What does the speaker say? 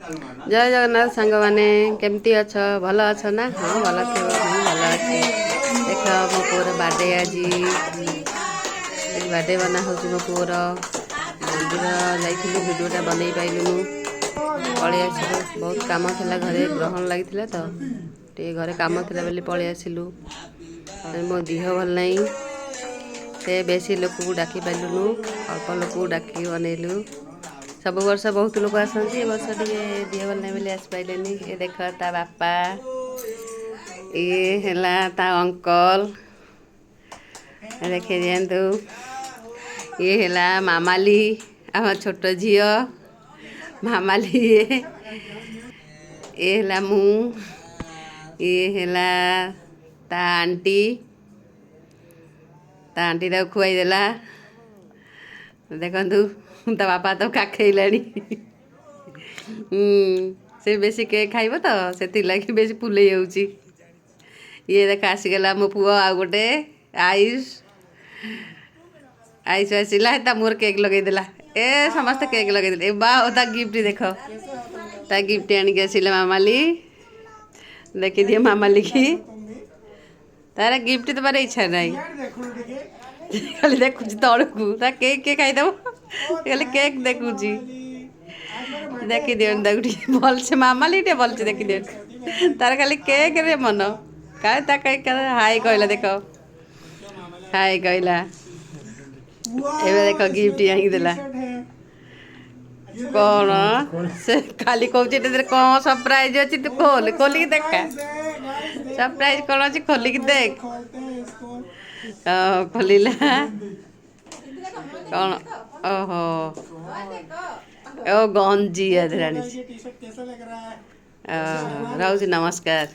ଜୟ ଜଗନ୍ନାଥ ସାଙ୍ଗମାନେ, କେମିତି ଅଛ? ଭଲ ଅଛ ନା? ହଁ, ଭଲ ଥିବ। ମୁଁ ଭଲ ଅଛି। ଦେଖ, ମୋ ପୁଅର ବାର୍ଥଡେ ଆଜି। ଆଜି ବାର୍ଥଡେ ବନା ହେଉଛି ମୋ ପୁଅର। ମନ୍ଦିର ଯାଇଥିଲୁ, ଭିଡ଼ିଓଟା ବନେଇ ପାଇଲୁନୁ, ପଳେଇ ଆସିଲୁ। ବହୁତ କାମ ଥିଲା ଘରେ, ଗ୍ରହଣ ଲାଗିଥିଲା ତ ଟିକେ ଘରେ କାମ ଥିଲା ବୋଲି ପଳେଇ ଆସିଲୁ। ମୋ ଦିହ ଭଲ ନାହିଁ, ସେ ବେଶୀ ଲୋକକୁ ଡାକି ପାରିଲୁନୁ, ଅଳ୍ପ ଲୋକକୁ ଡାକିକି ବନେଇଲୁ। ସବୁ ବର୍ଷ ବହୁତ ଲୋକ ଆସନ୍ତି, ଏ ବର୍ଷ ଟିକେ ଦିହ ଭଲ ନାହିଁ ବୋଲି ଆସିପାରିଲେନି। ଏ ଦେଖ, ତା ବାପା, ଇଏ ହେଲା ତା ଅଙ୍କଲ, ଦେଖେଇ ଦିଅନ୍ତୁ। ଇଏ ହେଲା ମାମାଲି, ଆମ ଛୋଟ ଝିଅ ମାମାଲି ଇଏ। ଇଏ ହେଲା ମୁଁ, ଇଏ ହେଲା ତା ଆଣ୍ଟି। ତା ଆଣ୍ଟି ତାକୁ ଖୁଆଇଦେଲା। ଦେଖନ୍ତୁ, ତା ବାପା ତ କାଖେଇଲାଣି। ସେ ବେଶୀ କେକ୍ ଖାଇବ ତ, ସେଥିଲାଗି ବେଶୀ ଫୁଲେଇ ହେଉଛି। ଇଏ ଦେଖ, ଆସିଗଲା ମୋ ପୁଅ ଆଉ ଗୋଟେ ଆୟୁଷ। ଆୟୁଷ ଆସିଲା, ତା ମୁହଁରେ କେକ୍ ଲଗେଇଦେଲା। ଏ ସମସ୍ତେ କେକ୍ ଲଗେଇଦେଲେ। ଏ ବା, ତା ଗିଫ୍ଟ ଦେଖ, ତା ଗିଫ୍ଟ ଆଣିକି ଆସିଲା ମାମାଲି। ଦେଖିଦିଅ ମାମାଲିକି। ତାର ଗିଫ୍ଟ ଦେବାର ଇଚ୍ଛା ନାହିଁ, ଖାଲି ଦେଖୁଛି ତଳକୁ। ତା କେକ୍ କିଏ ଖାଇଦେବ, ଖାଲି କେକ୍ ଦେଖୁଛି। ଦେଖିଦିଅନ୍ତୁ ତାକୁ ଟିକେ ଭଲସେ, ମାମାଲି ଟିକେ ଭଲସେ ଦେଖିଦିଅନ୍ତୁ। ତାର ଖାଲି କେକ୍ରେ ମନ। କାଳେ ତା କେକ୍। ହାଇ କହିଲା, ଦେଖ, ହାଇ କହିଲା। ଏବେ ଦେଖ, ଗିଫ୍ଟ ଆଣିକି ଦେଲା। କ'ଣ ସେ ଖାଲି କହୁଛି, ଏଥିରେ କ'ଣ ସରପ୍ରାଇଜ ଅଛି, ତୁ ଖୋଲ, ଖୋଲିକି ଦେଖା। ସରପ୍ରାଇଜ କ'ଣ ଅଛି, ଖୋଲିକି ଦେଖ। ଖୋଲିଲା, କ'ଣ? ଓହୋ, ଓ ଗଞ୍ଜି ଏଥିରେ ଆଣିଛି। ରହୁଛି, ନମସ୍କାର।